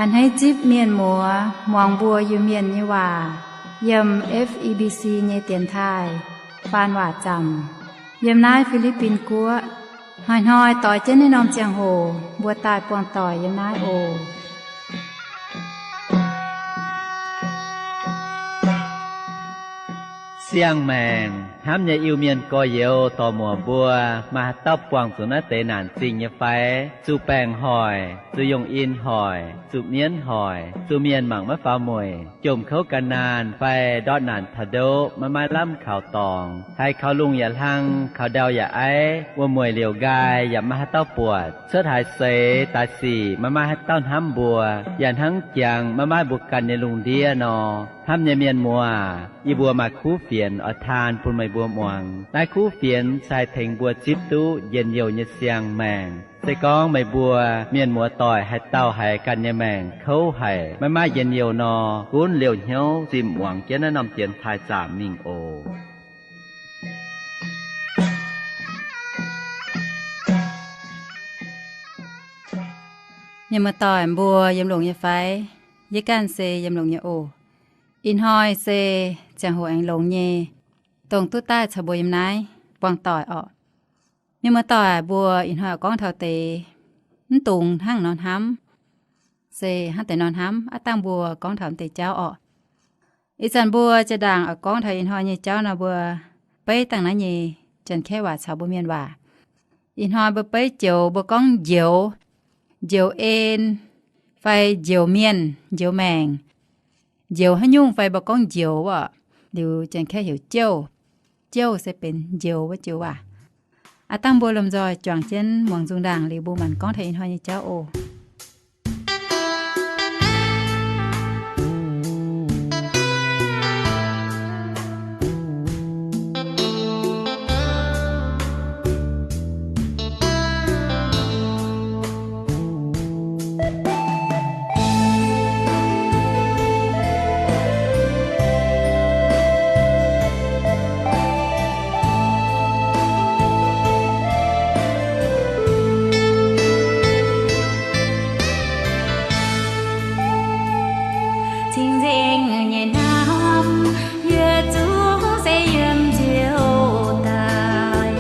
A'hneiv zipv mienh muoz muangx mbuo Iu-Mienh nyei waac yiem F E B C nyei dienx taaih faan waac zaamc yiem naaiv Fi^li^bin Guoqv. Hnoi-hnoi doix jienv naaiv norm ziangh hoc mbuo daaih buangh doic yiem naaiv oc. Siang-maengc hnamv nyei Iu-Mienh gorx-youz dorc-muoc mbuo, maaih haaix dauh buangh zuqc naaiv deix naanc zingh nyei fai? Zuqc baengc hoic, zuqc yungh in hoic, zuqc mienv hoic, zuqc mienh mangc maiv faaux mueic, jomc kouv gan naanh fai ndortv naanc taux ndoqv maiv maaih lamh kaux dorngx, haiz kaux lungh yaac hlang, kaux ndau yaac aiv, wuom-mueic liouc nqaai yaac maiv maaih haaix dauh buatc, cuotv haaix seix daaih sic maiv maaih haaix dauh hnamv mbuo, yaac hnangv jangx maiv maaih mbuo ganh nyei lungh ndiev nor. Hnamv nyei mienh muoz, yie mbuo maaih kuv fienx oix taan bun meih mbuo muangx. Naaiv kuv fienx se haih tengx mbuo zipv duqv njien-youh nyei siang-maengc. Se gorngv meih mbuo mienh muoz doic haaix dauh haiz ganh nyei maengc kouv haic, maiv maaih njien-youh nor, gunv liouh hnyouv zimh muangx jienv naaiv norm dienx taaih zaamc mingh oc. Mienh muoz doic mbuo yiem longx nyei fai? Yie ganh se yiem longx nyei oc. Ih hnoi se ziangh hoc aengx longx nyei, dongh duqv daaih caux mbuo yiem naaiv buangh doic orqc. Mienh muoz doic mbuo, ih hnoi oix gorngv taux deix mv dungx hnangv nor hnamv, se hnangv deix nor hnamv, aav dangh mbuo gorngv taux mv deix jauv orqc. Ih zanc mbuo jaa-ndaangc oix gorngv taux ih hnoi nyei jauv nor, mbuo beiv dangh naaiv nyei Janx-Kaeqv waac caux mbuo Mienh waac. Ih hnoi mbuo beiv joux, mbuo gorngv njoux, njoux en, fai njoux mienh, njoux maengc, njoux haaix nyungc fai mbuo gorngv njoux orqc. Liuz Janx-Kaeqv heuc jouv. Jouv se benx njoux wuov joux waac. Aav dangh mbuo lomh nzoih juangc jienv muangx nzung ndaangc liuz mbuo maanc gorngv taux ih hnoi nyei jauv oc. Cing-nzengc nyei hnamv, yietc zungv se yiem Ziouv daaih.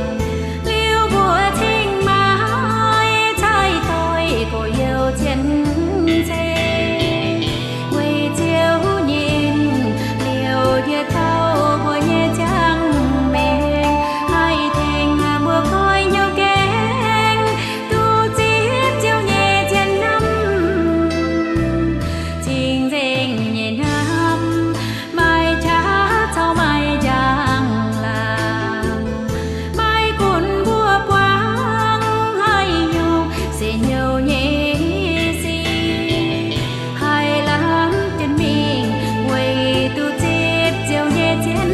Liuz mbuo cingx maaih cai doix gorx-youz cien-ceqv, weic Ziouv nyei en liouc yie taux mbuo nyei ziangh maengc, haih tengx mbuo goiv hnyouv gaengh duqv zipv Ziouv nyei zien hnamv. Cing-nzengc nyei hnamv, maaih qaqv caux maaih njang-laangc, maaih gunv mbuo buangv haaix nyungc se hnyouv nyei sic, haih lamh jienv mingh weic duqv zipv Ziouv nyei zien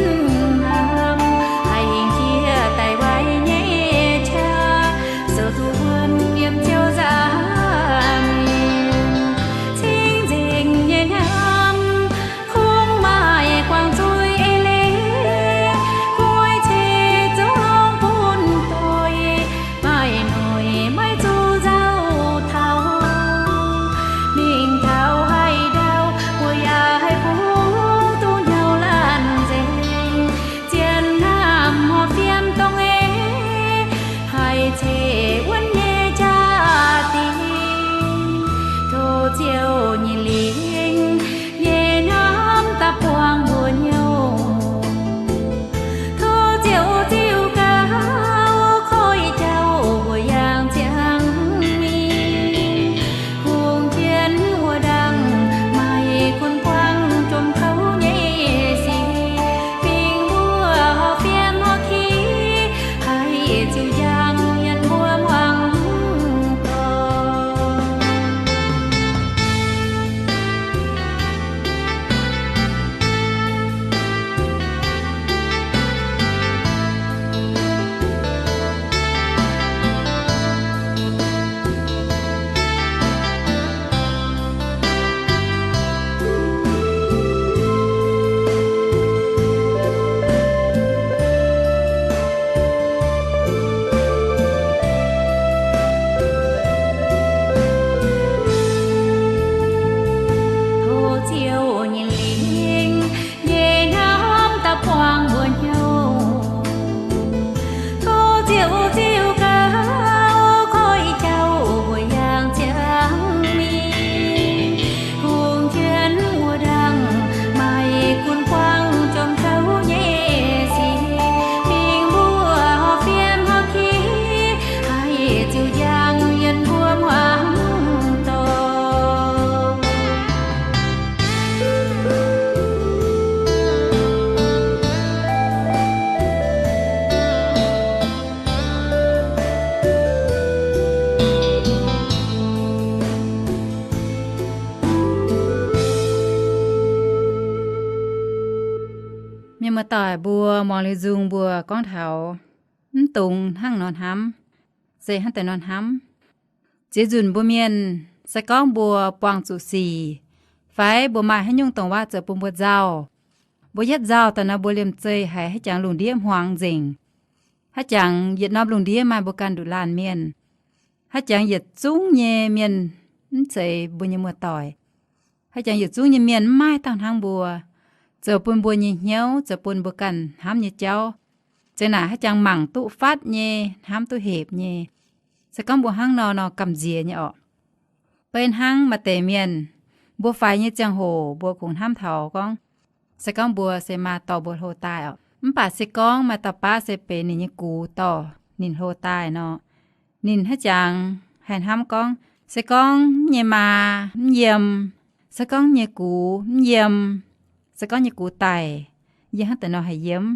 hnamv, haih hingh jiex daaih waaic nyei qaqv, zoux duqv wuonv yiem Ziouv nza'hmien. Cing-nzengc nyei hnamv, kungx maaih guangc zuiz eix leiz, kuiv ceix zungv longx bun doic, maaih noic maiv zuqc nzauh taux. Mingh taux haaix ndau, mbuo yaac haih kungx duqv hnyouv laanh nzengc. Zien hnamv horpc fiem dongh eix, haih ceix wuonv nyei jaa-dingh. Tov Ziouv nyei lingc nyei hnamv daaih buangh mbuo hnyouv. Tov Ziouv ziux gaux koiv jauv mbuo yangh ziangh mingh, kungx jienv wuov ndaangc maaih gunv buangv jomc Mienh muoz-doic mbuo muangx liuz nzung mbuo gorngv taux mv dungx hnangv nor hnamv, se hnangv deix nor hnamv. Ziex nzunc mbuo mienh se gorngv mbuo buangh zuqc sic, fai mbuo maaih haaix nyungc dongh waac zoux bun mbuo nzauh, mbuo yietv nzauh daaih nor mbuo liemh zeih haiz haaix jangx lungh ndiev hmuangx nzengc. Haaix jangx yietc norm lungh ndiev maaih mbuo ganh nduqc laanh mienh. Haaix jangx yietc zungv nyei mienh mv zeiz mbuo nyei muoz-doic. Haaix jangx yietc zungv nyei mienh mv maaih dauh hnangv mbuo, zoux bun mbuo nyei hnyouv, zoux bun mbuo ganh hnamv nyei jauv, zengc naaic haaix jangx mangc duqv fatv nyei, hnamv duqv hepc nyei. Se gorngv mbuo hnangv nor nor gamh nziex nyei orqc. Beiv hnangv maaih deix mienh, mbuo faix nyei ziangh hoc mbuo kungx hnamv taux gorngv, se gorngv mbuo se maa dorh mbuo hlo daaih orqc, mv baac se gorngv maaih dauh baav se benx ninh nyei gux dorh ninh hlo daaih nor, ninh haaix jangx haih hnamv gorngv, se gorngv nyei maa mv yiem, se gorngv nyei gux mv yiem, se gorngv nyei gux daic, yie hnangv deix nor haih yiem.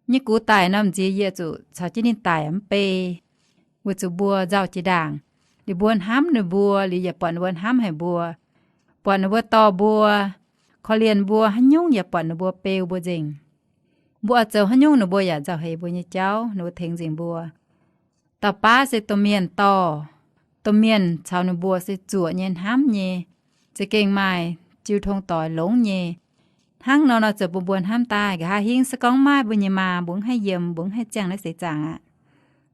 Nyei gux daic nor m'nziex yie zuqc caux jienv ninh daic mv bei, weic zuqc mbuo nzauh jiex ndaangc. Liuz mbuo hnamv ninh mbuo, liuz yaac buatc ninh mbuo hnamv haic mbuo, buatc ninh mbuo dorh mbuo, korv-lienh mbuo, haaix nyungc yaac buatc ninh mbuo beu mbuo nzengc. Mbuo oix zoux haaix nyungc ninh mbuo yaac nzauh heix mbuo nyei jauv, ninh mbuo tengx nzengc mbuo. Dauh baav se domh mienh dorh, domh mienh caux ninh mbuo se zuoqc nyei, hnamv nyei, za'gengh maaih jiu tong doix longx nyei. Hnangv nor nor zoux bun mbuo hnamv daaih. Nqa'haav hingv se gorngv maaih mbuo nyei maa mbuo mv haih yiem, mbuo mv haih ziangh naaiv seix zaangc aqv.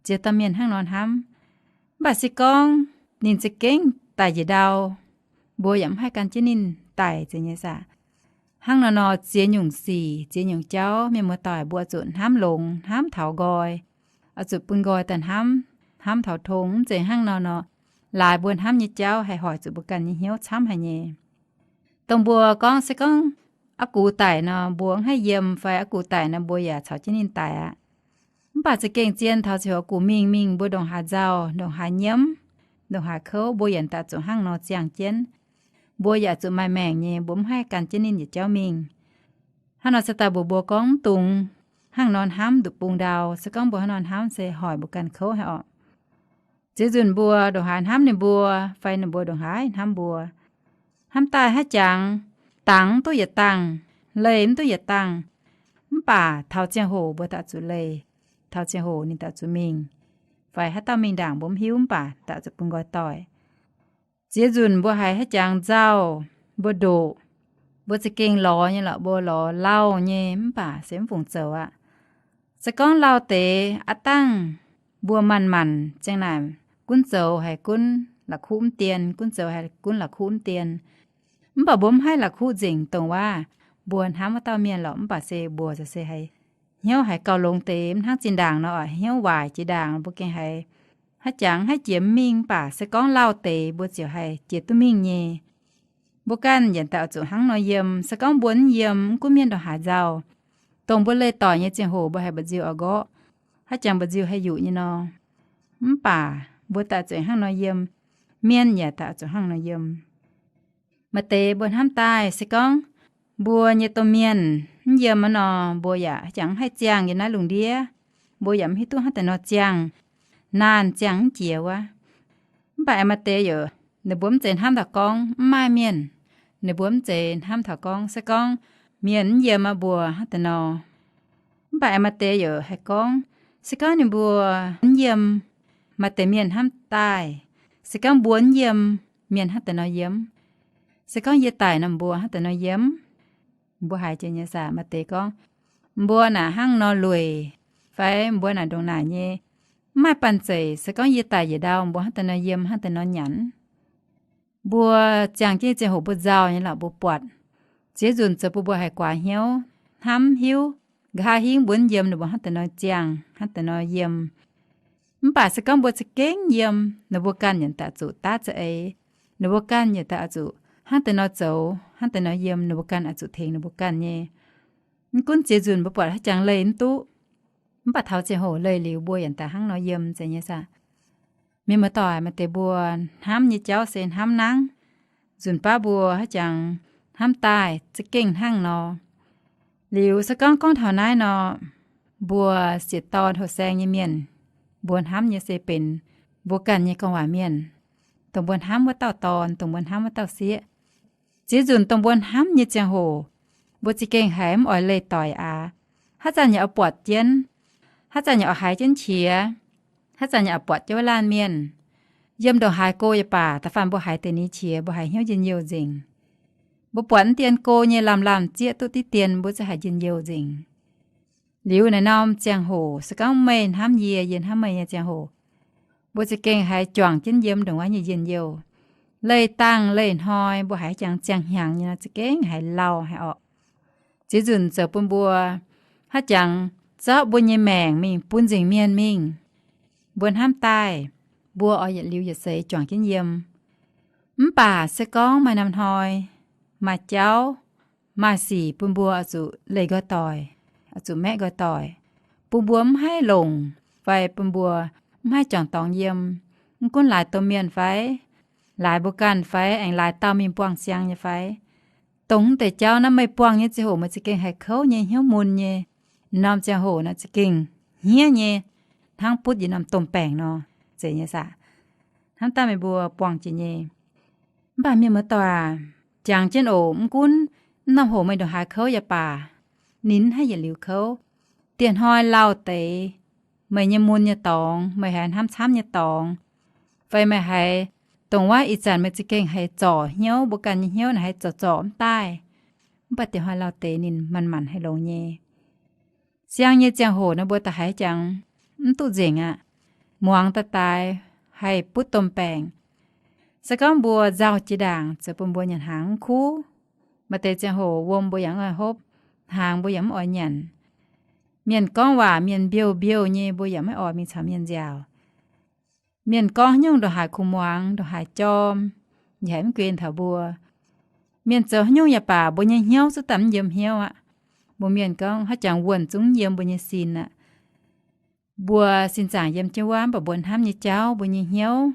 Ziex dauh mienh hnangv nor hnamv. Mv baac se gorngv ninh za'gengh daic njiec ndau, mbuo yaac mv haih gan jienv ninh daic zeiz nyei saah. Hnangv nor nor ziex nyungc sic, ziex nyungc jauv, mienh muoz-doic mbuo zuqc hnamv longx, hnamv taux nqoi, oix zuqc bun nqoi daaih hnamv, hnamv taux tong. Mv zeiz hnangv nor nor, laaix mbuo hnamv nyei jauv haih hoic zuqc mbuo ganh nyei hnyouv camv haic nyei. Dongh mbuo gorngv se gorngv aa gux daic nor mbuo mv haih yiem, fai aa gux daic nor mbuo yaac caux jienv ninh daic aqv. Mv baac za'gengh zien taux ziouc aa gux mingh, mingh mbuo ndongc haaix nzauh, ndongc haaix nyiemv, ndongc haaix kouv, mbuo yaac daaih zuqc hnangv nor ziangh jienv. Mbuo yaac zuqc maaih maengc nyei, mbuo mv haih gan jienv ninh yietc jauv mingh. Hnangv nor se daaih mbuox mbuo gorngv mv dungx hnangv nor hnamv nduqc bung ndau. Se gorngv mbuo hnangv nor hnamv se hoic mbuo ganh kouv haic orqc. Ziex nzunc mbuo ndongc haaix hnamv ninh mbuo, fai ninh mbuo ndongc haaix hnamv mbuo, hnamv daaih haaix jangx, dangx mv duqv yietc dangh, leih mv duqv yietc dangh, mv baac taux ziangh hoc mbuo daaih zuqc leih, taux ziangh hoc ninh daaih zuqc mingh. Fai haaix dauh mingh ndaangc mbuo mv hiuv, mv baac daaih zuqc bun nqoi doic. Ziex nzunc mbuo haiz haaix jangx nzauh, mbuo ndoqc, mbuo za'gengh lorz nyei lorqc, mbuo lorz lauh nyei, mv baac se mv fungc zoux aqv. Se gorngv lauh deix aqv dangh, mbuo manc-manc ziang naaic gunv zoux haiz gunv la'kuqv mv dien, gunv zoux haiz gunv la'kuqv mv dien. Mv baac mbuo mv haih la'kuqv nzengc dongh waac mbuo hnamv wuov dauh mienh lorqc, mv baac se mbuo za'gengh se haiz hnyouv haiz gauh longx deix, mv hnangv zinh ndaangc nor hnyouv waaic jiex ndaangc, mbuo gengh haiz haaix jangx haiz jiex mv mingh. Mv baac se gorngv lauh deix mbuo ziouc haih jiex duqv mingh nyei. Mbuo ganh yaac daaih oix zuqc hnangv nor yiem. Se gorngv mbuo mv yiem, mv gunv mienh ndongc haaix nzauh, dongh mbuo leih doic nyei ziangh hoc mbuo haiz mba'nziu oix nqorqv, haaix jangx mba'nziu haih yuqc nyei nor, mv baac mbuo daaih zuqc hnangv nor yiem. Mienh yaac daaih zuqc hnangv nor yiem. Maaih deix mbuo hnamv daaih se gorngv mbuo nyei domh mienh mv yiem nor, mbuo yaac haaix jangx mv haih ziangh yiem naaiv lungh ndiev. Mbuo yaac mv hiuv duqv hnangv deix nor ziangh, naanh ziangh mv jiex wuov. Mv baac aengx maaih deix yaac, ninh mbuo mv zeiz hnamv taux gorngv mv maaih mienh, ninh mbuo mv zeiz hnamv taux gorngv se gorngv mienh mv yiem aqv mbuo hnangv deix nor. Mv baac aengx maaih deix yaac haih gorngv, se gorngv ninh mbuo mv yiem, maaih deix mienh hnamv daaih, se gorngv mbuo mv yiem, mienh hnangv deix nor yiem. Se gorngv yie daic nor mbuo hnangv deix nor yiem. Mbuo haiz jiex nyei saah? Maaih deix gorngv, mbuo naaic hnangv nor lueic, fai mbuo naaic ndongc naaic nyei, mv maaih banh zeic. Se gorngv yie daic yietc ndau mbuo hnangv deix nor yiem, hnangv deix nor nyanc. Mbuo ziangh jienv ziangh hoc mbuo nzauh nyei lorqc, mbuo buatc. Ziex nzunc zoux bun mbuo haiz guaax hnyouv, hnamv hiuv, nqa'haav hingv mbuo mv yiem ninh mbuo hnangv deix nor ziangh, hnangv deix nor yiem. Mv baac se gorngv mbuo za'gengh yiem, ninh mbuo ganh yaac daaih zuqc daav za'eix. Ninh mbuo ganh yaac daaih oix zuqc hnangv deix nor zoux, hnangv deix nor yiem, ninh mbuo ganh oix zuqc tengx ninh mbuo ganh nyei. Mv gunv ziex nzunc mbuo buatc haaix jangx leih mv duqv, mv baac taux ziangh hoc leih liuz mbuo yaac daaih hnangv nor yiem zeiz nyei saah? Mienh muoz-doic, maaih deix mbuo hnamv nyei jauv se hnamv nangv. Nzunc baav mbuo haaix jangx hnamv daaih za'gengh hnangv nor. Liuz se gorngv gorngv taux naaiv nor, mbuo sieqv dorn houh saeng nyei mienh, mbuo hnamv nyei se benx mbuo ganh nyei gorngv waac mienh, dongh mbuo hnamv wuov dauh dorn, dongh mbuo hnamv wuov dauh sieqv. Ziex nzunc dongh mbuo hnamv nyei ziangh hoc, mbuo za'gengh haiz mv oix leih doic aqv. Haaix zanc yaac oix buatc jienv, haaix zanc yaac oix haiz jienv qiex, haaix zanc yaac oix buatc jienv wuov laanh mienh. Yiem ndongc haaix go yaac baac, da'faanh mbuo haiz deix ni qiex, mbuo haiz hnyouv njien-youh nzengc. Mbuo buatc mv dien go nyei lamh lamh zieqv duqv diqv dien, mbuo za'gengh haiz njien-youh nzengc. Liuz naaiv norm ziangh hoc, se gorngv meih hnamv yie, yie hnamv meih nyei ziangh hoc, mbuo za'gengh haiz juangc jienv yiem ndongc wuov nyei njien-youh. Leih dangh leih hnoi mbuo haiz jangx ziangh hnyangx nyei nor, za'gengh haiz lauh haic orqc. Ziex nzunc zoux bun mbuo haaix jangx zorqv mbuo nyei maengc mingh bun nzengc mienh mingh. Mbuo hnamv daaih, mbuo oix yietc liuz yietc seix juangc jienv yiem. Mv baac se gorngv maaih norm hnoi, maaih jauv, maaih sic bun mbuo oix zuqc leih nqoi doic, oix zuqc maeqv nqoi doic, bun mbuo mv haih longc, fai bun mbuo mv haih juangc dorngx yiem, mv gunv laaix domh mienh fai, laaix mbuo ganh fai, aengx laaix dauh mingh buangh siang nyei fai, dongh mv deix jauv naaiv meih buangh nyei ziangh hoc meih za'gengh haiz kouv nyei, hnyouv mun nyei. Norm ziangh hoc naaiv za'gengh hniev nyei, hnangv butv yietc norm domh baengc nor, zeiz nyei saah? Hnamv daaih meih mbuo buangh jiex nyei. Mv baac mienh muoz-doic aac, jangx jienv oc, mv gunv mv norm hoc meih ndongc haaix kouv yaac baac, ninh mv haih yietc liuz kouv. Dieh hnoi lauh deix, meih nyei mun nyei dorngx, meih haiz hnamv camv nyei dorngx, fai meih haiz dongh wuov ih zanc meih za'gengh haiz zorc hnyouv, mbuo ganh nyei hnyouv naaic haiz zorc zorc mv daaih, mv baac dieh hnoi lauh deix ninh manc-manc haih longx nyei. Siang nyei ziangh hoc nor mbuo da'haiz jangx mv duqv nzengc aqv. Muangx daaih daaix haih butv domh baengc. Se gorngv mbuo nzauh jiex ndaangc zoux bun mbuo nyanc hnaangx mv kuv. Maaih deix ziangh hoc wuom mbuo yaac mv oix hopv, hnaangx mbuo yaac mv oix nyanc. Mienh gorngv waac mienh mbiouh mbiouh nyei mbuo yaac maiv oix mingh caux mienh nziaauc. Mienh gorngv haaix nyungc ndongc haaix kuv muangx, ndongc haaix jorm, yaac haiz mv guen taux mbuo. Mienh zoux haaix nyungc yaac baac mbuo nyei hnyouv zungv daaih mv yiem hnyouv aqv. Mbuo mienh gorngv haaix jangx wuonh zungv yiem mbuo nyei sin aqv. Mbuo sin zaangc yiem jienv wuov, mv baac mbuo hnamv nyei jauv, mbuo nyei hnyouv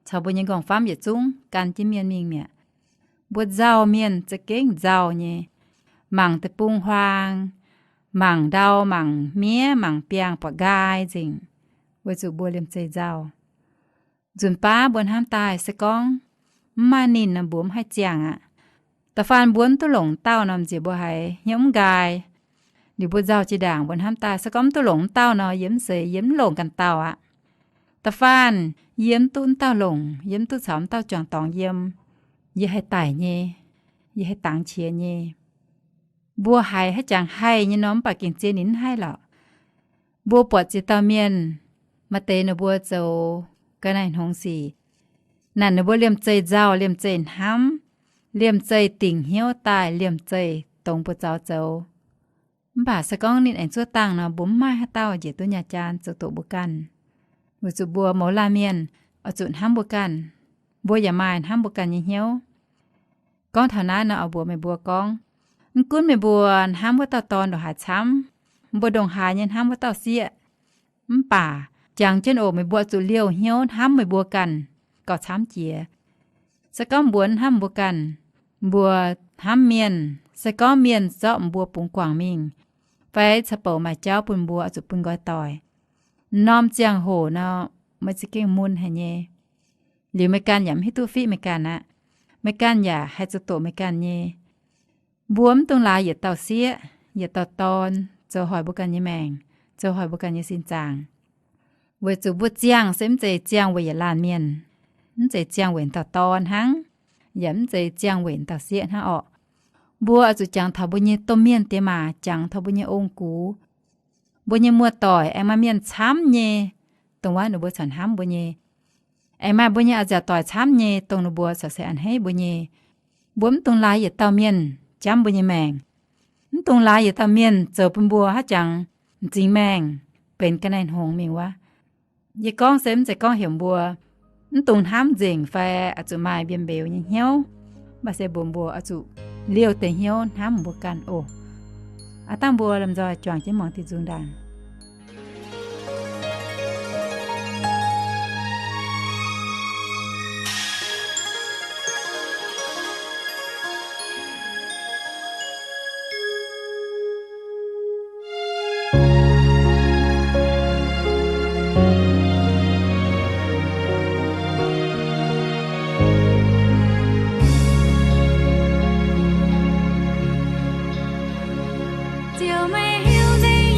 caux mbuo nyei nqorngv-famv yietc zungv gan jienv mienh mingh mi'aqv. Mbuo nzauh mienh za'gengh nzauh nyei, mangc deic-bung-huaang, mangc ndau, mangc miev, mangc biangh buatc nqaai nzengc, weic zuqc mbuo liemh zeih nzauh. Nzunc baav mbuo hnamv daaih se gorngv mv maaih ninh nor mbuo mv haih ziangh aqv. Da'faanh mbuo mv duqv longc dauh nor, m'nziex mbuo haiz hnyouv mv nqaai. Liuz mbuo nzauh jiex ndaangc mbuo hnamv daaih se gorngv mv duqv longc mv dauh nor, yie mv zeiz, yie mv longc ganh dauh aqv. Da'faanh yie mv duqv mv dauh longc, yie mv duqv caux mv dauh juangc dorngx yiem, yie haih daic nyei, yie haih dangx qiex nyei. Mbuo haiz haaix jangx haih nyei norm mv baac gengh zien ninh mv haih lorqc. Mbuo buatc ziex dauh mienh, maaih deix ninh mbuo zoux ga'naaiv-hngongx sic, naaic ninh mbuo liemh zeih nzauh, liemh zeih hnamv, liemh zeih dingc hnyouv daaih, liemh zeih dongz buoz-zaux zoux. Mv baac se gorngv ninh aengx zuov dangh nor, mbuo mv maaih haaix dauh njiec duqv nyaah jaan zoux doqc mbuo ganh. Weic zuqc mbuo mouz laanh mienh oix zuqc hnamv mbuo ganh. Mbuo yaac maaih hnamv mbuo ganh nyei hnyouv. Gorngv taux naaiv nor, oix mbuox meih mbuo gorngv, mv gunv meih mbuo hnamv wuov dauh dorn ndongc haaix camv, mbuo ndongc haaix nyei hnamv wuov dauh sieqv, mv baac jangx jienv oc, meih mbuo zuqc liouh hnyouv hnamv meih mbuo ganh gauh camv jiex. Se gorngv mbuo hnamv mbuo ganh, mbuo hnamv mienh, se gorngv mienh zorqv mbuo bungx guangc mingh, fai caux bouc maaih jauv bun mbuo, oix zuqc bun nqoi doic. Norm ziangh hoc nor, meih za'gengh mun haic nyei. Liuz meih ganh yaac mv hiuv duqv fiqv meih ganh aqv. Meih ganh yaac haih zoux doqc meih ganh nyei. Mbuo mv dungx laaix yietc dauh sieqv, yietc dauh dorn zoux hoic mbuo ganh nyei maengc, zoux hoic mbuo ganh nyei sin zaangc. Weic zuqc mbuo ziangh se mv zeiz ziangh weic yietc laanh mienh, mv zeiz ziangh weic dauh dorn hnangv, yaac mv zeiz ziangh weic dauh sieqv hnangv orqc. Mbuo oix zuqc jangx taux mbuo nyei domh mienh diex maac, jangx taux mbuo nyei ong-gux, mbuo nyei muoz-doic, aengx maaih mienh camv nyei, dongh wuov ninh mbuo corc hnamv mbuo nyei. Aengx maaih mbuo nyei a'nziaauc doic camv nyei, dongh ninh mbuo corc se a'hneiv mbuo nyei. Mbuo mv dungx laaix yietc dauh mienh jamv mbuo nyei maengc. Mv dungx laaix yietc dauh mienh zoux bun mbuo haaix jangx m'zing maengh benx ga'naaiv-hngongx mingh wuov. Yie gorngv se mv zeiz gorngv heuc mbuo mv dungx hnamv nzengc fai oix zuqc maaih mbien mbeux nyei hnyouv, mv baac se mbuox mbuo oix zuqc liouh deix hnyouv hnamv mbuo ganh oc. Aav dangh mbuo lomh nzoih juangc jienv muangx diuh nzung ndaangc. Ziouv, meih hiuv duqv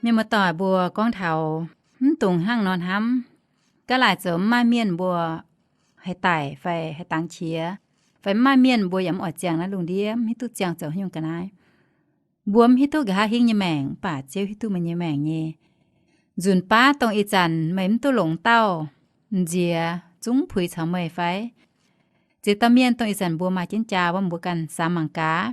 Mienh muoz-doic mbuo gorngv taux mv dungx hnangv nor hnamv. Gaav laaic zoux mv maaih mienh mbuo haih daic fai haih dangx qiex, fai mv maaih mienh mbuo yaac mv oix ziangh naaiv lungh ndiev, mv hiuv duqv ziangh zoux haaix nyungc ga'naaiv. Mbuo mv hiuv duqv nqa'haav hingv nyei maengc, mv baac Ziouv hiuv duqv meih nyei maengc nyei. Nzunc baav dongh ih zanc meih mv duqv longc dauh nziex zungv puix caux meih fai? Ziex dauh mienh dongh ih zanc mbuo maaih jienv jaa wuov, mbuo ganh samx mangc gaax.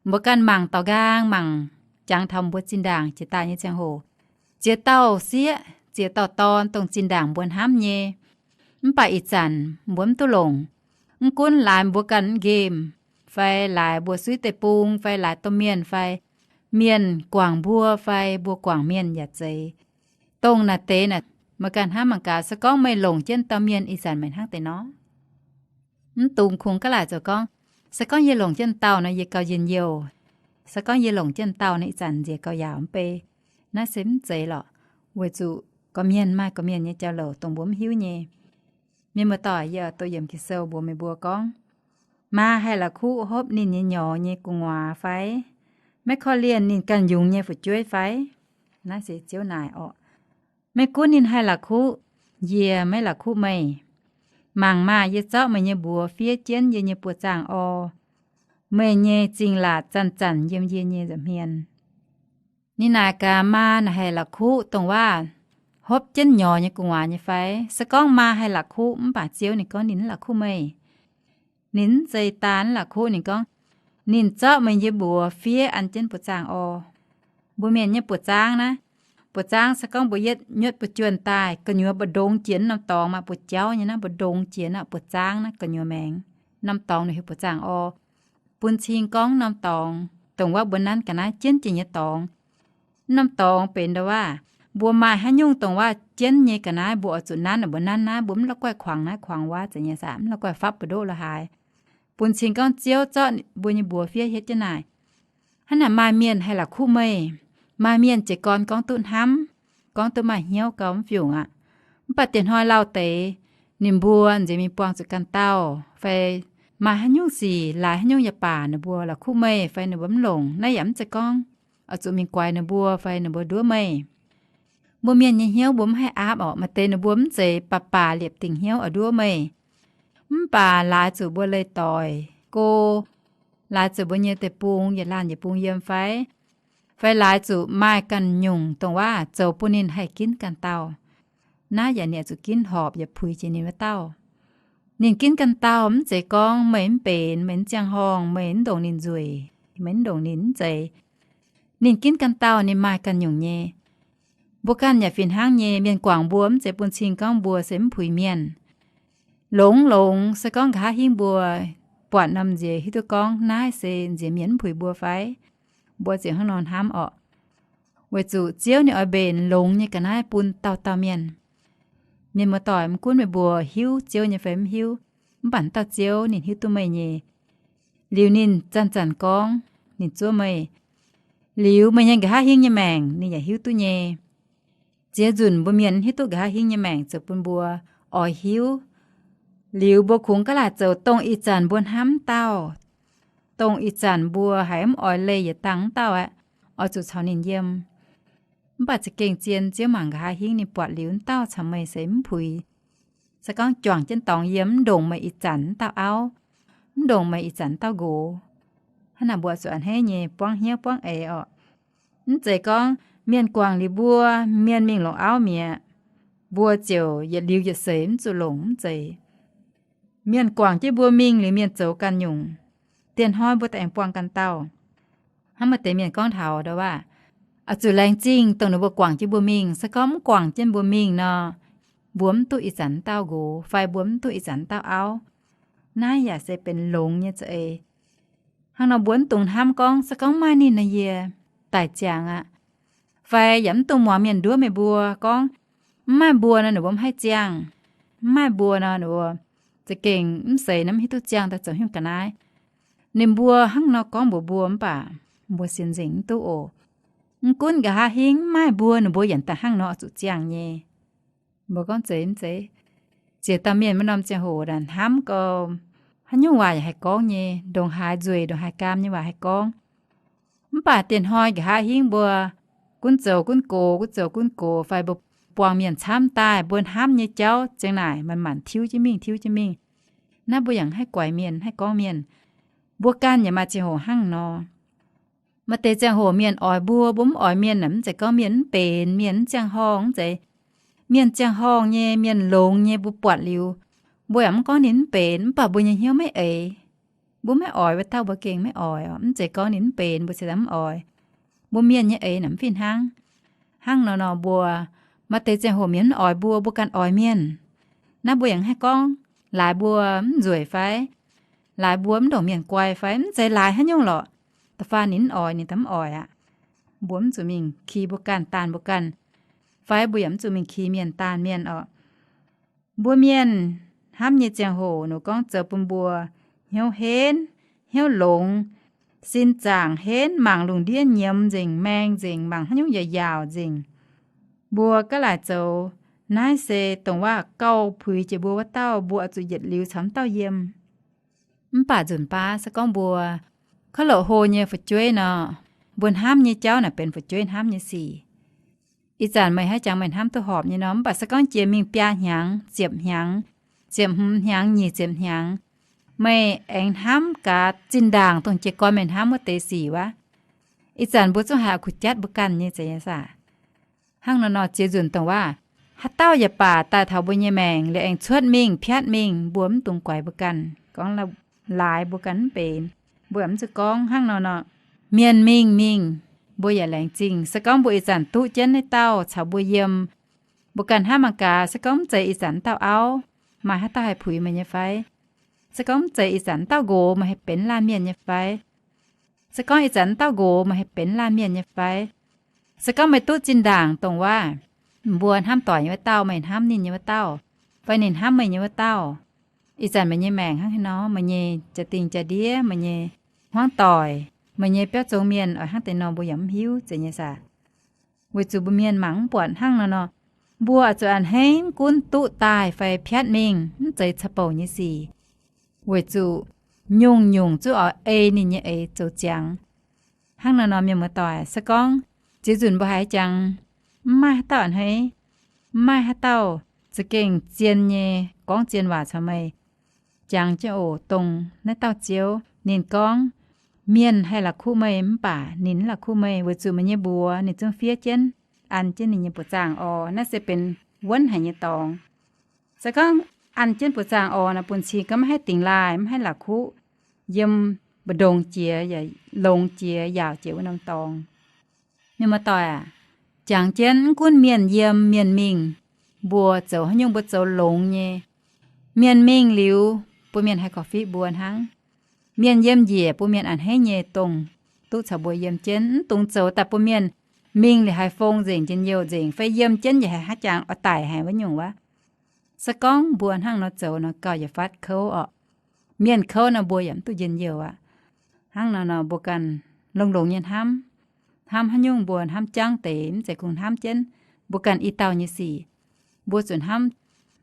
Mbuo ganh mangc daaux nqaang, mangc jangx taux mbuo zinh ndaangc jiex daaih nyei ziangh hoc, ziex dauh sieqv, ziex dauh dorn dongh zinh ndaangc mbuo hnamv nyei, mv baac ih zanc mbuo mv duqv longc. Mv gunv laaix mbuo ganh mv nqemh, fai laaix mbuo suiv deic-bung, fai laaix domh mienh, fai mienh guangc mbuo, fai mbuo guangc mienh yaac zeiz. Dongh naaic deix naaic, meih ganh hnamv mangc gaax, se gorngv meih longc jienv dauh mienh, ih zanc meih hnangv deix nor? Mv dungx kungx gaav laaic zoux gorngv, se gorngv yie longc jienv dauh nor, yie gauh njien-youh. Se gorngv yie longc jienv dauh nor, ih zanc nziex gauh yaauc mv bei. Naaiv se mv zeiz lorqc, weic zuqc gorqv-mienh maaih gorqv-mienh nyei jauv-louc dongh mbuo mv hiuv nyei. Mienh muoz-doic, yie oix dov yiemc Ging-Sou mbuox meih mbuo gorngv, maa haih la'kuqv hopv ninh nyei nyorx nyei gu'nguaaz fai? Maiv korv-lienh ninh ganh yungz nyei fu'jueiv fai? Naaiv se Ziouv naaic orqc. Maiv gunv ninh haih la'kuqv, yie maiv la'kuqv meih. Mangc maah! Yie zorqv meih nyei mbuox fiev jienv yie nyei buoz-zaangh orv. Meih nyei zingh laatc zanc-zanc yiem yie nyei nza'hmien. Ninh naaic gaax, maa naaic haih la'kuqv dongh waav hopv jienv nyorx nyei gu'nguaaz nyei fai? Se gorngv maa haih la'kuqv, mv baac Ziouv ninh gorngv ninh mv la'kuqv meih. Ninh mv zeiz daan mv la'kuqv, ninh gorngv, ninh zorqv meih nyei mbuox fiev an jienv buoz-zaangh orv. Mbuo mienh nyei buoz-zaangv naaiv, buoz-zaangv se gorngv mbuo yietv nyuotv buoz-juonh daaih, gu'nyuoz mbu'ndongx jiex norm dorngx maah, buoz-jauv nyei naaiv, mbu'ndongx jiex naaiv buoz-zaangv naaiv gu'nyuoz maengx. Norm dorngx ninh heuc buoz-zaangh orv, bun cing gorngv norm dorngx dongh waav mbuo nanv ga'naaiv jienv jiex nyei dorngx. Norm dorngx benx ndau waav, mbuo maaih haaix nyungc dongh waav jienv nyei ga'naaiv mbuo oix zuqc nanv, mbuo nanv naaiv, mbuo mv la'guaih kuangx naaiv kuangx wuov, zeiz nyei saah, mv la'guaih fapv buoz-ndoqv la'haaix. Bun cing gorngv Ziouv zorqv mbuo nyei mbuox fiev hietv jienv naaic. Hnangv naaic maaih mienh haih la'kuqv meih. Maaih mienh jiez gorn gorngv duqv hnamv, gorngv duqv maaih hnyouv gau mv fiungc aqv. Mv baac dieh hnoi lauh deix, ninh mbuo nziex mingh buangh zuqc ganh dauh fai maaih haaix nyungc sic, laaix haaix nyungc yaac baac, ninh mbuo la'kuqv meih fai ninh mbuo mv longc, naaiv yaac mv zeiz gorngv oix zuqc mingh guaix ninh mbuo fai ninh mbuo nduov meih. Mbuo mienh nyei hnyouv mbuo mv haih aapv orqc. Maaih deix ninh mbuo mv zeiz baac baac liepc dingc hnyouv oix nduov meih. Mv baac laaix zuqc mbuo leih doic go, laaix zuqc mbuo nyei deic-bung yietc laanh yietc bung yiem fai, fai laaix zuqc maaih ganh nyungc dongh waav zoux bun ninh haih ginv ganh dauh. Naaiv yaac ninh oix zuqc ginv horpc yaac puix jiex ninh wuov dauh. Ninh ginv ganh dauh mv zeiz gorngv meih mv benx, meih mv ziangh horngh, meih mv ndongc ninh nzueic, meih mv ndongc ninh mv zeiz. Ninh ginv ganh dauh ninh maaih ganh nyungc nyei. Mbuo ganh yaac fih hnangv nyei, mienh guangc mbuo mv zeiz bun cing gorngv mbuo se mv puix mienh. Longx longx se gorngv nqa'haav hingv mbuo buatc norm nziex hiuv duqv gorngv naaiv se nziex mienh mv puix mbuo fai? Mbuo ziouc hnangv nor hnamv orqc. Weic zuqc Ziouv ninh oix mbenc longx nyei ga'naaiv bun dauh dauh mienh. Mienh muoz-doic, mv gunv meih mbuo hiuv Ziouv nyei fai mv hiuv, mv baac dauh Ziouv ninh hiuv duqv meih nyei. Liuz ninh zanc-zanc gorngv, ninh zuov meih. Liuz meih nyei nqa'haav hingv nyei maengc ninh yaac hiuv duqv nyei. Ziex nzunc mbuo mienh hiuv duqv nqa'haav hingv nyei maengc zoux bun mbuo oix hiuv. Liuz mbuo kungx gaav laaic zoux dongh ih zanc mbuo hnamv dauh, dongh ih zanc mbuo haiz mv oix leih yietc dangh wuov dauh aeqv, oix zuqc caux ninh yiem. Mv baac za'gengh zien Ziouv mangc nqa'haav hingv ninh buatc liuz wuov dauh caux meih se mv puix. Se gorngv juangc jienv dorngx yiem, mv ndongc meih ih zanc wuov dauh auv, mv ndongc meih ih zanc wuov dauh nqox. Hnangv naaic mbuo zuqc a'hneiv nyei buangv hnyouv buangv eix orqc. Mv zeiz gorngv mienh guangc liuz mbuo, mienh mingh longc auv mi'aqv, mbuo ziouc yietc liuz yietc seix mv zuqc longc, mv zeiz. Mienh guangc jienv mbuo mingh liuz mienh zoux ganh nyungc. Dieh hnoi mbuo daaih aengx buangh ganh dauh. Hnangv maaih deix mienh gorngv taux ndau waac, oix zuqc laengz zingh dongh ninh mbuo guangc jienv mbuo mingh. Se gorngv mv guangc jienv mbuo mingh nor, mbuo mv duqv ih zanc wuov dauh nqox fai mbuo mv duqv ih zanc wuov dauh auv. Naaiv yaac se benx longx nyei za'eix. Hnangv nor mbuo mv dungx hnamv gorngv se gorngv maaih ninh nor yie daic ziangx aqv. Fai yaac mv dungx muangx mienh nduov meih mbuo gorngv, mv maaih mbuo nor ninh mbuo mv haih ziangh. Mv maaih mbuo nor ninh mbuo za'gengh mv seix nor mv hiuv duqv ziangh daaih zoux haaix nyungc ga'naaiv. Ninh mbuo hnangv nor gorngv mbuox mbuo mv baac mbuo sienx nzengc mv duqv oc. Mv gunv nqa'haav hingv mv maaih mbuo ninh mbuo yaac daaih hnangv nor oix zuqc ziangh nyei. Mbuo gorngv zeiz mv zeiz? Ziex dauh mienh maiv norm ziangh hoc hnamv gau, haaix nyungc waac yaac haih gorngv nyei, ndongc haaix nzueic ndongc haaix gaam nyei waac haih gorngv. Mv baac dieh hnoi nqa'haav hingv mbuo gunv zoux gunv gox, gunv zoux gunv gox, fai mbuo buangh mienh camv daaih, mbuo hnamv nyei jauv ziang naaic manc-manc tiuv jienv mingh, tiuv jienv mingh. Naaiv mbuo yaac haih guaix mienh, haih gorngv mienh. Mbuo ganh yaac maaih ziangh hoc hnangv nor. Maaih deix ziangh hoc mienh oix mbuo, mbuo mv oix mienh, mv zeiz gorngv mienh mv benx, mienh mv ziangh horngh, mv zeiz. Mienh ziangh horngh nyei, mienh longx nyei, mbuo buatc liuz, mbuo yaac mv gorngv ninh mv benx, mv baac mbuo nyei hnyouv maiv eix. Mbuo maiv oix wuov dauh mbuo gengh maiv oix oc. Mv zeiz gorngv ninh mv benx mbuo ziouc mv oix. Mbuo mienh nyei eix naaic mv fih hnangv. Hnangv nor nor mbuo, maaih deix ziangh hoc mienh mv oix mbuo, mbuo ganh oix mienh. Naaiv mbuo yaac haih gorngv, laaix mbuo mv nzueic fai? Laaix mbuo mv ndongc mienh guai fai? Mv zeiz laaix haaix nyungc lorqc. Da'faanh ninh mv oix, ninh daaih mv oix aqv. Mbuo mv zuqc mingh ki mbuo ganh, daanh mbuo ganh, fai mbuo yaac mv zuqc mingh ki mienh, daanh mienh oc. Mbuo mienh hnamv nyei ziangh hoc nor gorngv zoux bun mbuo hnyouv henv, hnyouv longx, sin zaangc henv, mangc lungh ndiev nyiemz nzengc, maeng nzengc, mangc haaix nyungc yaac yaauc nzengc. Mbuo gaav laaic zoux, naaiv se dongh waac gauh puix jiex mbuo wuov dauh, mbuo oix zuqc yietc liuz caux wuov dauh yiem. Mv baac nzunc baav se gorngv mbuo kov loc hlo nyei fu'jueiv nor, mbuo hnamv nyei jauv naaic benx fu'jueiv hnamv nyei sic. Ih zanc meih haiz jangx meih hnamv duqv horpc nyei nor, mv baac se gorngv jiex mingh biaa hnyangx, ziepc hnyangx, ziepc hmz hnyangx, nyic ziepc hnyangx, meih aengx hnamv gaax zinh ndaangc dongh jiez gorn meih hnamv wuov deix sic wuov. Ih zanc mbuo zungv haiz kuh jatv mbuo ganh nyei zeiz nyei saah? Hnangv nor nor ziex nzunc dongh waac, haaix dauh yaac baac daaih taux mbuo nyei maengc liuz aengx cuotv mingh piatv mingh, mbuo mv dungx guaix mbuo ganh, gorngv laaix mbuo ganh mv benx. Mbuo mv zuqc gorngv hnangv nor nor. Mienh mingh mingh, mbuo yaac laengz zingh. Se gorngv mbuo ih zanc duqv jienv naaiv dauh caux mbuo yiem, mbuo ganh hnamv mangc gaax, se gorngv mv zeiz ih zanc wuov dauh auv, maaih haaix dauh haih puix meih nyei fai? Se gorngv mv zeiz ih zanc wuov dauh nqox, meih haih benx laanh mienh nyei fai? Se gorngv ih zanc wuov dauh nqox, meih haih benx laanh mienh nyei fai? Se gorngv meih duqv zinh ndaangc dongh waac, mbuo hnamv doic nyei wuov dauh, meih hnamv ninh nyei wuov dauh, fai ninh hnamv meih nyei wuov dauh, ih zanc meih nyei maengc hnangv haaix nor, meih nyei jaa-dingh jaa-ndiev, meih nyei hmuangv doic, meih nyei biauv zong mienh oix hnangv deix nor, mbuo yaac mv hiuv zeiz nyei saah? Weic zuqc mbuo mienh mangc mv buatc hnangv nor nor, mbuo oix zuqc a'hneiv mv gunv duqv daaih fai piatv mingh mv zeiz caux bouc nyei sic, weic zuqc nyungc-nyungc zungv oix ei ninh nyei eix zoux ziangx. Hnangv nor nor, mienh muoz-doic, se gorngv ziex nzunc mbuo haiz jangx mv maaih haaix dauh a'hneiv, mv maaih haaix dauh za'gengh zien nyei gorngv zien waac caux meih, jangx jienv oc, dongh naaiv dauh Ziouv ninh gorngv, mienh haih la'kuqv meih mv baac ninh mv la'kuqv meih, weic zuqc meih nyei mbuox ninh zungv fiev jienv, an jienv ninh nyei buoz-zaangc orc. Naaiv se benx wuonv haic nyei dorngx. Se gorngv an jienv buoz-zaangc orc naaic, bun cing gorngv maiv haih dingx laaih, maiv haih la'kuqv, yiem mbu'ndongx jiex yaac longx jiex, yaauc jiex wuov norm dorngx. Mienh muoz-doic aac, jangx jienv mv gunv mienh yiem mienh mingh, mbuo zoux haaix nyungc mbuo zoux longx nyei. Mienh mingh liuz, bun mienh haih korv-fiqv mbuo hnangv. Mienh yiem njiec, bun mienh a'hneiv nyei dongh duqv caux mbuo yiem jienv, mv dungx zoux daaih bun mienh mingh liuz haiz fong nzengc, njien-youh nzengc, fai yiem jienv yaac haiz haaix jangx oix daic haic wuov nyungc wuov. Se gorngv mbuo hnangv nor zoux nor, gauh yietc fatv kouv orqc. Mienh kouv nor, mbuo yaac mv duqv njien-youh aqv. Hnangv nor nor, mbuo ganh longx-longx nyei hnamv. Hnamv haaix nyungc mbuo hnamv jangv deix, mv zeiz kungx hnamv jienv mbuo ganh i dauh nyei sic. Mbuo zuqc hnamv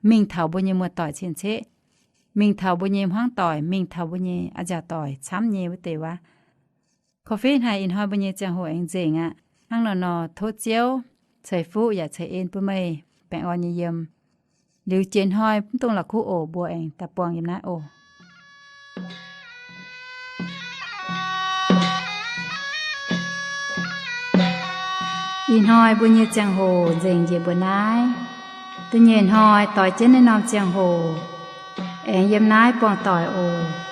mingh taux mbuo nyei muoz-doic cien-ceqv, mingh taux mbuo nyei hmuangv doic, mingh taux mbuo nyei a'nziaauc doic camv nyei wuov deix wuov. Korv-fiqv haic ih hnoi mbuo nyei ziangh hoc aengx nzengc aqv. Hnangv nor nor, tov Ziouv ceix fuqv yaac ceix en bun meih baengh orn nyei yiem. Liuz jiex hnoi mv dungx la'kuqv oc, mbuo aengx daaih buangh yiem naaiv oc. Ih hnoi mbuo nyei ziangh hoc nzengc njiec mbuo naaiv. Da'nyeic hnoi doix jienv naaiv norm ziangh hoc, aengx yiem naaiv buangh doic oc.